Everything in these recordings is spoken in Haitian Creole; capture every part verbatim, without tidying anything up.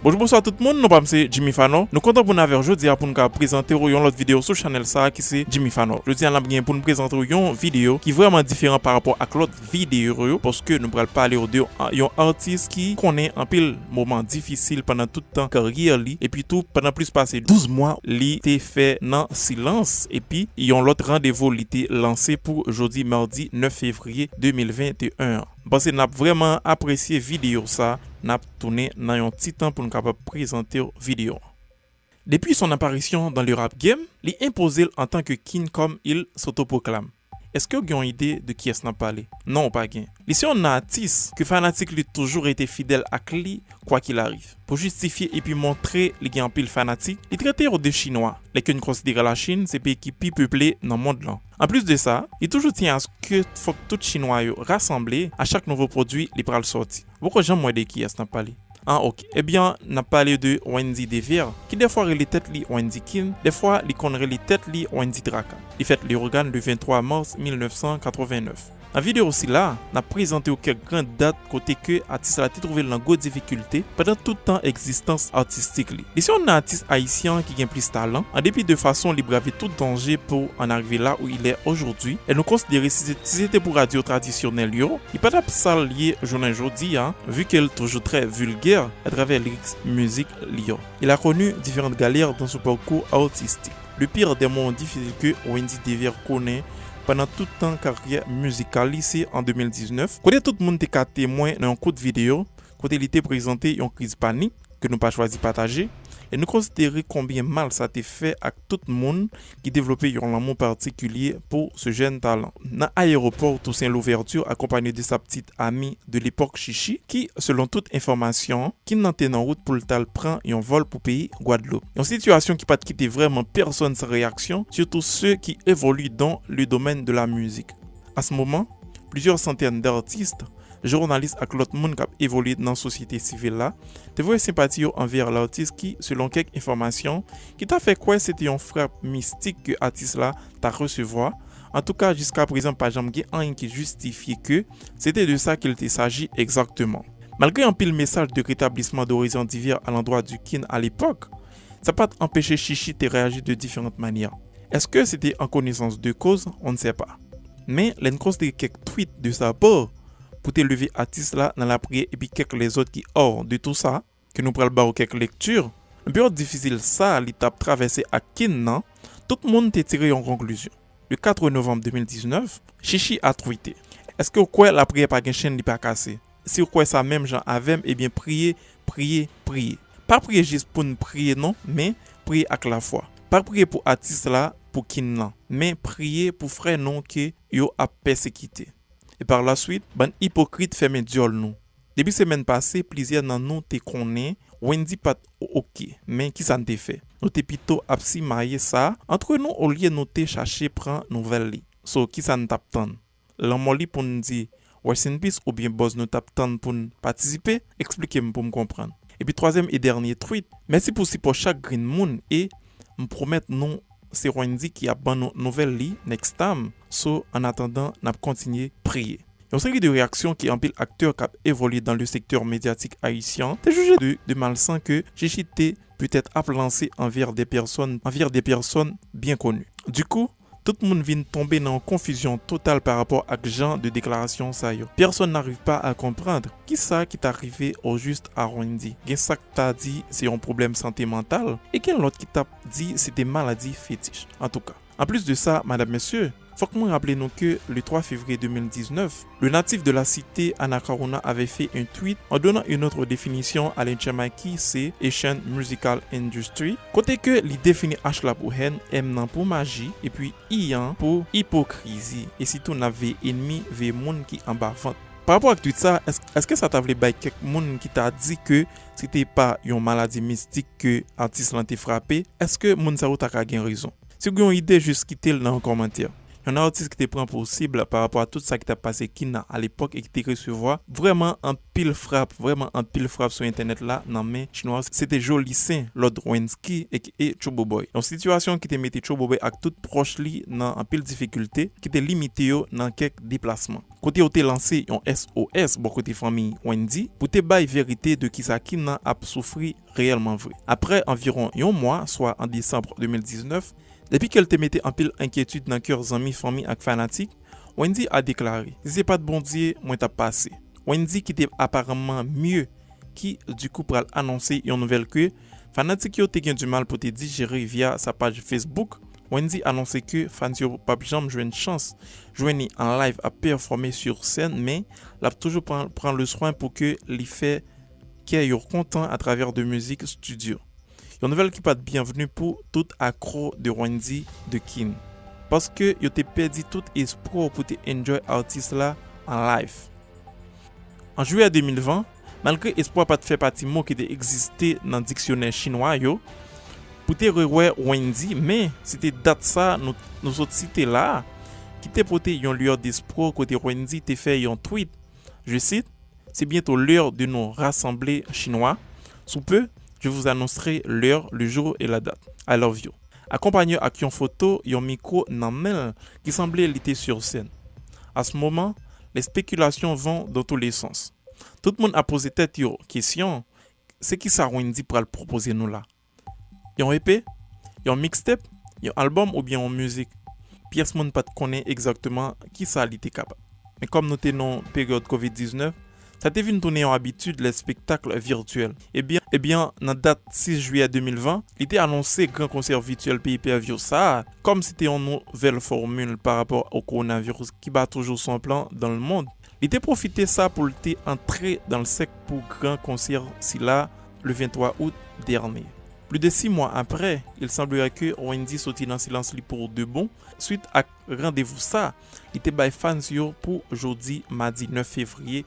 Bonjou, bonswa tout moun, non pa m se Jimmy Fanò. Nou kontan pou n avè w jodi a pou n ka prezante w yon lòt videyo sou chanèl sa a ki se Jimmy Fanò. Jodi a n ap gen pou n prezante w yon videyo ki vrèman diferan pa rapò ak lòt videyo yo, paske nou pral pale w de yon, yon atis ki konnen anpil moman difisil pandan tout tan karyè li, epi tou pandan plis pase douz mwa li te fè nan silans, epi yon lòt randevou li te lanse pou jodi madi nèf fevriye de mil venteyen an. M panse n ap vrèman apresye videyo sa, n ap tounen nan yon ti tan pou n kapab prezante w videyo an. Depuis son apparition dans le rap game, li enpoze l antanke King kòm il s'autoproclame. Èske w gen yon ide de kiyès n ap pale? Non, ou pa gen. Li se yon atis ke fanatik li toujou rete fidèl ak li, kwa qu'il arrive. Pou jistifye epi montre li gen anpil fanatik, li trete yo de Chinwa, lè ke n konsidere Lachin se peyi ki pi peple nan mond lan. Anplis de sa, li toujou tyen aske fòk tout Chinwa yo rasanble a chak nouvo pwodui li pral sòti. Ou poko janm wè de kiyès n ap pale. Ah, ok. Ebyen, n ap pale de Wendy Dever, ki dèfwa rele tèt li Wendy King, dèfwa li konn rele tèt li Wendy Traka. Li fèt Leyogàn le venntwa mas mil nèf san katrevennnèf. Nan videyo sila, n ap prezante w kèk gran dat kote ke atis la te twouve l nan gwo difikilte pandan tout tan egzistans atistik li. Li se yon atis ayisyen ki gen plis talan, an depi de fason li brave tout danje pou ann arive la où il est aujourd'hui, e nou konsidere si se, si se te pou radyo tradisyonèl yo, li pa t ap sa l ye jounen jodi a, vi ke l toujou trè vilgè atravè lirik mizik li yo. Il a connu différentes galères dans son parcours artistique. Le pire des moments difficiles ke Wendy Dever konnen pandan tout tan karyè mizikal li se an de mil diznèf, kote tout moun te ka temwen nan yon kout videyo, kote li te prezante yon kriz panik ke nou pa chwazi pataje, e nou konsidere konbyen mal sa te fè ak tout moun ki devlope yon lanmou patikilye pou se jèn talan. Nan ayewopò Toussaint Louverture, akonpanye de sa ptit ami de lepòk Chichi, ki, selon tout enfòmasyon, King nan te nan wout pou l t al pran yon vòl pou peyi Gwadloup. Yon sitiyasyon ki pa t kite vrèman pèsonn san reyaksyon, surtout ceux qui évoluent dans le domaine de la musique. À ce moment, plusieurs centaines d'artistes, jounalis ak lòt moun k ap evolye nan sosyete sivil la, te voye senpati yo anvè latis ki, selon kèk enfòmasyon, ki ta fè kwè se te yon frap mistik ke atis la ta resevwa. Antouka, jiska prezan, pa janm gen anyen ki jistifye ke se te de sa ke l te saji egzakteman. Malgre anpil mesaj de rétablissement d'horizons divers à l'endroit du King à l'époque, sa pa t anpeche Chichi te reyaji de différentes manières. Èske se te an konesans de koz? On ne sait pas. Men, lè n konsidere kèk tweet de sa part pou te leve atis la nan lapriyè epi kèk lèzòt ki hors de tout sa, ke nou pral ba w kèk lekti, nan peryòd difisil sa a li t ap travèse ak King nan, tout moun te tire yon konklizyon. Le quatre novembre deux mille dix-neuf, Chichi a tweete: Èske w kwè lapriyè pa gen chenn li pa kase? Si w kwè sa menm jan avè m, ebyen priye, priye, priye. Pa priye jis pou n priye non, men priye ak lafwa. Pa priye pou atis la, pou King lan, men priye pou frè nou ke yo ap pèsekite. E par la suite, bann ipokrit fèmen dyòl nou. Depi semèn pase, plizyè nan nou te konnen Wendy pa t oke, men kisa n te fè? Nou te pito ap simaye sa antre nou olye nou te chache pran nouvèl li. So, kisa n t ap tann? Lanmò li pou n di rest in peace oubyen buzz nou t ap tann pou n patisipe? Eksplike m pou m konprann. Epi twazyèm e dènye tweet, mèsi pou sipò chak grenn moun e m pwomèt nou se Wendy ki ap ban nou nouvèl li next time. So, annatandan, n ap kontinye priye. Yon seri de reyaksyon ke anpil aktè k ap evolye dans le secteur médiatique haïtien te jije de, de malsen ke Chichi te petèt ap lanse anvè de pèsonn, anvè de pèsonn byen koni. Dikou, tout moun vin tonbe nan yon konfizyon total pa rapò ak jan de deklarasyon sa yo. Personne n'arrive pas à comprendre kisa ki ta rive au juste à Wendy. Gen sa k ta di se yon pwoblèm sante mantal, e gen lòt ki t ap di se te maladi fetich. Antouka, anplis de sa, madam, mesye, fòk mwen raple nou ke le twa fevriye de mil diznèf, le natif de la cité Anacaona avait fait un tweet en donnant une autre définition à l'hegemonie qui c'est Haitian musical industry, kote ke li defini H la pou haine, M nan pou maji, epi I an pou ipokrizi, e sitou n ap veye enmi, veye moun ki anba vant. Pa rapò ak tweet sa, èske, èske sa ta vle bay kèk moun ki ta di ke se te pa yon maladi mistik ke atis lan te frape, èske moun sa yo ta ka gen rezon? Si w gen yon ide, jis kite l nan yon kòmantè. Yon atis ki te pran pou sib pa rapò a tout sa ki t ap pase Kin nan alepòk e ki te resevwa vrèman anpil frap, vrèman anpil frap sou entènèt la nan men chinwa, se te Joli Sen, lòt Wensky e, e Chobo Boy. Yon sitiyasyon ki te mete Chobo Boy ak tout pwòch li nan anpil difikilte, ki te limite yo nan kèk deplasman. Kote yo te lanse yon S O S bò kote fanmi Wendy pou te bay verite de kisa Kin nan ap soufri reyèlman vre. Apre anviwon yon mwa, swa an desanm de mil diznèf, depi ke l te mete anpil enkyetid nan kè zanmi, fanmi ak fanatik, Wendy a deklare, "Si se pa t Bondye, mwen t ap pase." Wendy ki te aparamman mye, ki dikou pral anonse yon nouvèl ke fanatik yo te gen dimal pou te dijere via sa paj Facebook. Wendy anonse ke fans yo p ap janm jwenn chans jwenn li an live ap pèfòme sou sèn, men l ap toujou pran, pran le swen pou ke li fè kè yo kontan atravè de mizik studio. Yon nouvèl ki pa t byenvni pou tout akro de Wendy de Kin, paske yo te pèdi tout espwa pou te enjoy atis la an live. An jiyè de mil ven, malgre espwa pa t fè pati mo ki te egziste nan diksyonè chinwa yo, pou te rewè Wendy, men se te dat sa nou, nou sot site la a, ki te pote yon lueur d'espoir kote Wendy te fè yon tweet, je cite, "C'est bientôt l'heure de nous rassembler, Chinois. Sous peu, je vous annoncerai l'heure, le jour et la date. I love you." Akonpanye ak yon foto, yon mikwo nan men l ki sanble li te sou sèn. À ce moment, les spéculations vont dans tous les sens. Tout moun ap poze tèt yo kesyon, se kisa Wendy pral pwopoze nou la? Yon E P? Yon mixtape? Yon albòm oubyen yon mizik? Pyès moun pa t konnen egzakteman kisa li te kapab. Men kòm nou te nan peryòd kovid diznèf, sa te vin tounen yon abitid, lè spektak vityèl. Ebyen, ebyen, nan dat sis jiyè de mil ven, li te anonse gran konsè vityèl pay-per-view sa a, kòm se te yon nouvèl fòmil pa rapò o kowonaviris ki ba toujou son plan dans le monde. Li te pwofite sa pou l te antre dans le cercle pou gran konsè sila le venntwa out dènye. Plus de six mois après, il semblerait que Wendy soti nan silans li pou de bon, swit ak randevou sa li te bay fans yo pou jodi madi nèf fevriye.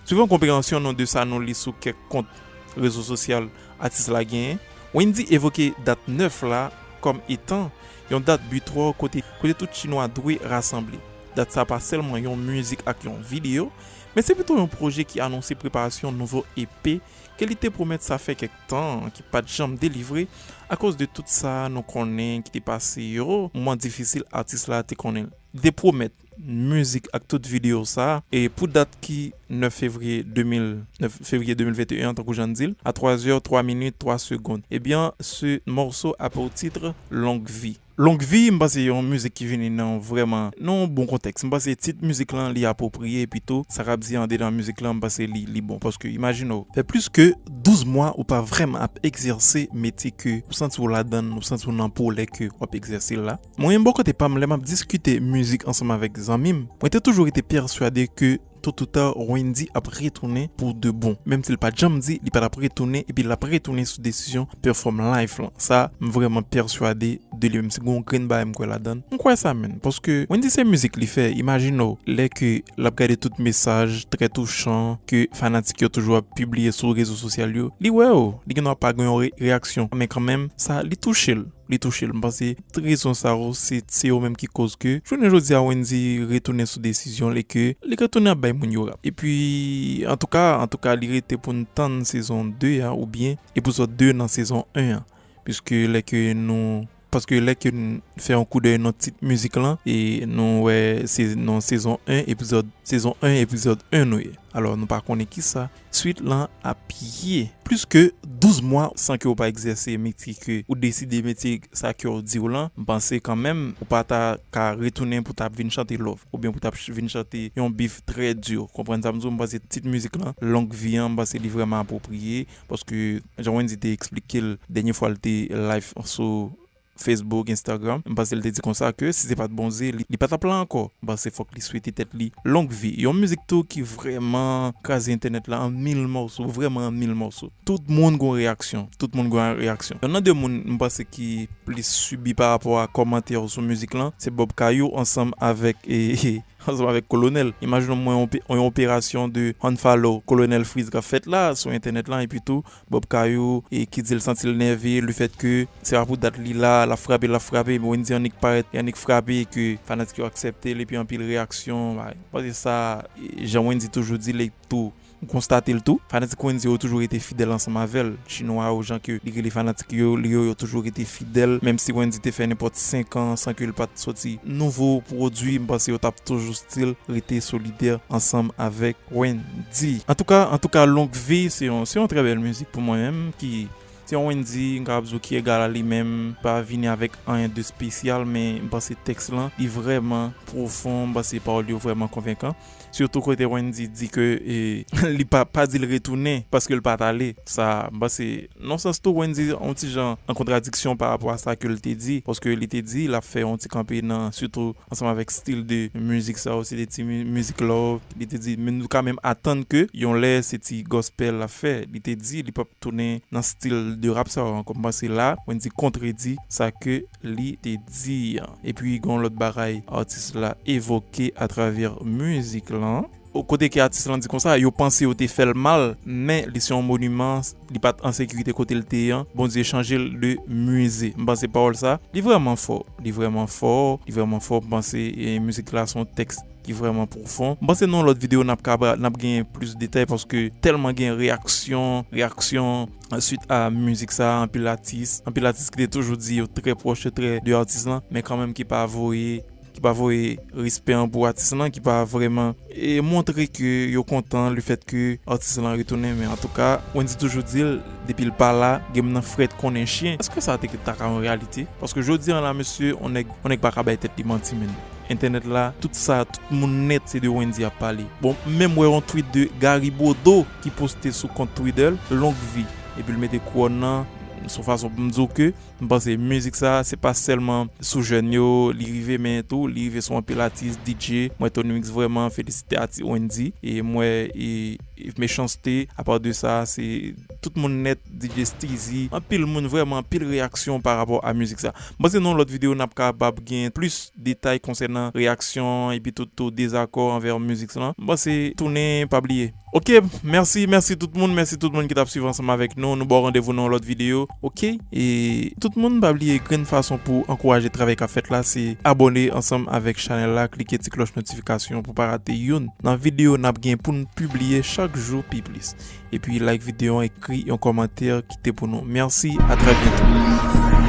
Suivan konpreyansyon nou de sa nou li sou kèk kont rezo sosyal atis la genyen, Wendy evoke dat nèf la kòm etan yon dat bitwò kote, kote tout Chinwa dwe rasanble. Dat sa pa sèlman yon mizik ak yon videyo, men se pito yon pwojè ki anonse preparasyon nouvo E P ke li te pwomèt sa fè kèk tan, ki pa t janm delivre akoz de tout sa nou konnen ki te pase yo, moman difisil atis la te konnen. Li te pwomèt mizik ak tout videyo sa, e pou dat ki nèf fevriye de mil, nèf fevriye de mil venteyen, tankou jan n di l, a twa zè, twa minit, twa segonn. Ebyen, se mòso a pou tit Longue Vie. Longue Vie, m panse yon mizik ki vini nan vrèman, nan yon bon kontèks. M panse tit mizik lan, li apwopriye, epi tou, sa k ap di andedan mizik lan, m panse li, li bon. Paske, imajine w, fè plis ke douz mwa ou pa vrèman ap egzèse metye ke ou santi w ladan l, ou santi w nan po lè ke w ap egzèse l la. Mwen menm bò kote pa m, lè m ap diskite mizik ansanm avèk zanmi m, mwen te toujou rete pèswade ke totouta Wendy ap retounen pou de bon. Menm si l pa t janm di li pa t ap retounen, epi l ap retounen sou desizyon pèfòm live lan. Sa, m vrèman pèswade de li, menm si gen yon grenn bagay m kwè ladan l. M kwè sa, menn, paske Wendy se mizik li fè, imajine w, lè ke l ap gade tout mesaj trè touchan ke fanatik yo toujou ap pibliye sou rezo sosyal yo, li wè yo, li gendwa pa gen yon re-, reyaksyon, men kanmenm, sa, li touche l. Li touche l. M panse rezon sa yo, se, se yo menm ki koz ke jounen jodi a Wendy retounen sou desizyon l e ke li retounen ap bay moun yo rap. Epi, antouka, antouka, li rete pou n tann sezon de a oubyen epizòd de nan sezon en an. Piske lè ke nou, paske lè ke n fè yon koudèy nan tit mizik lan e nou wè se nan sezon en epizòd, sezon en epizòd en nou ye. Alò, nou pa konnen kisa swit lan ap ye. Plis ke douz mwa san ke w pa egzèse metye ke ou deside metye sa kè w di w lan, m panse kanmenm ou pa ta ka retounen pou t ap vin chante love, oubyen pou t ap ch-, vin chante yon beef trè di. Konprann sa m di w? M panse tit mizik lan, Longue Vie an, m panse li vrèman apwopriye, paske jan Wendy te eksplike l dènye fwa l te live sou Facebook, Instagram, m panse l te di konsa ke si se pa t Bondye, li, li pa t ap la ankò. M panse fòk li swete tèt li longue vie. Yon mizik tou ki vrèman kraze entènèt la an mil mòso, vrèman an mil mòso. Tout moun gon reyaksyon, tout moun gon reyaksyon. Yonn nan de moun m panse ki plis sibi pa rapò a kòmantè yo sou mizik lan, se Bob Kayou ansanm avèk, e, e, ansanm avèk Kolonèl. Imajine w yon, yon operasyon de unfollow Kolonèl Freeze k ap fèt la sou entènèt lan, epi tou Bob Kayou e ki di l santi l nève lefètke se pa pou dat li la, l ap frape, l ap frape, men Wendyy annik parèt, e annik frape, e ke fanatik yo aksepte l, epi anpil reyaksyon, bay. Paske sa, e, jan Wendyy toujou di l tou, m konstate l tou. Fanatik Wendyy yo toujou rete fidèl ansanm avè l. Chinwa yo, jan ke li rele fanatik yo, li yo, yo toujou rete fidèl. Menm si Wendyy te fè nenpòt senk an san ke l pa t soti nouvo pwodui, m panse yo t ap toujou still rete solidè ansanm avèk Wendyy. Antouka, antouka, Longue Vie, se yon, se yon trè bèl mizik pou mwen menm, ki se yon Wendyy, m kapab di w, ki egal a li menm, pa vini avèk anyen de espesyal, men m panse tèks lan, li vrèman pwofon, m panse pawòl yo vrèman konvenkan. Sitou kote Wendyy di ke, e, li pa, pa di l retounen paske l pa t ale. Sa, m panse, nan sans tou, Wendyy yon ti jan an kontradiksyon pa rapò a sa ke l te di, paske li te di l ap fè yon ti kanpe nan, sitou ansanm avèk stil de mizik sa yo, se de ti mi-, mizik love. Li te di, men nou ka menm atann ke yon lè se ti gospel l ap fè. Li te di, li p ap tounen nan stil de rap sa yo ankò. M panse la, Wendyy kontredi sa ke li te di an. Epi, gen yon lòt bagay atis la evoke atravè mizik lan. O kote ke atis lan di konsa, yo panse yo te fè l mal, men li se yon moniman, li pa t an sekirite kote l te ye an. Bondye chanje l de mize. M panse pawòl sa, li vrèman fò. Li vrèman fò, li vrèman fò. M panse, e, mizik la se yon tèks ki vrèman pwofon. M panse nan yon lòt videyo, n ap kaba-, n ap gen plis detay paske tèlman gen reyaksyon, reyaksyon, answit a mizik sa, anpil atis, anpil atis ki te toujou di yo trè pwòch, yo trè de atis lan, men kanmenm ki pa voye, ki pa voye respè an pou atis lan, ki pa vrèman, e, montre ke yo kontan lefètke atis lan retounen. Men antouka, Wendyy toujou di l, depi l pa la, game nan frèt konnen chen. Èske sa te ta ka yon reyalite? Paske jodi an la, mesye, on nèg, on nèg pa ka bay tèt li manti, menn. Entènèt la, tout sa, tout moun nèt, se de Wendyy ap pale. Bon, menm wè yon tweet de Gary Bodeau ki poste sou kont Twitter l, Longue Vie. Epi l mete kouwòn nan, sou fason pou m di w ke m panse mizik sa, se pa sèlman sou jèn yo li rive, men tou, li rive sou anpil atis, D J. M wè Tony Mix vrèman felisite atis Wendyy. E m wè, e, e Mechanste, apa de sa, se tout moun nèt, D J Steezy, anpil moun, vrèman anpil reyaksyon pa rapò a mizik sa. M panse nan yon lòt videyo, n ap kapab gen plis detay konsènan reyaksyon epi tout, tout dezakò anvè mizik sa. M panse tounen, pa bliye. Ok, mèsi, mèsi tout moun, mèsi tout moun ki t ap swiv ansanm avèk nou. Nou ba w randevou nan yon lòt videyo, ok? E tout moun, pa bliye, grenn fason pou ankouraje travay k ap fèt la, se abòne ansanm avèk chanèl la, klike ti klòch notifikasyon pou pa rate youn nan videyo n ap gen pou n pibliye chak jou pi plis. Epi like videyo an, ekri yon kòmantè, kite pou nou. Mèsi, a trè byento.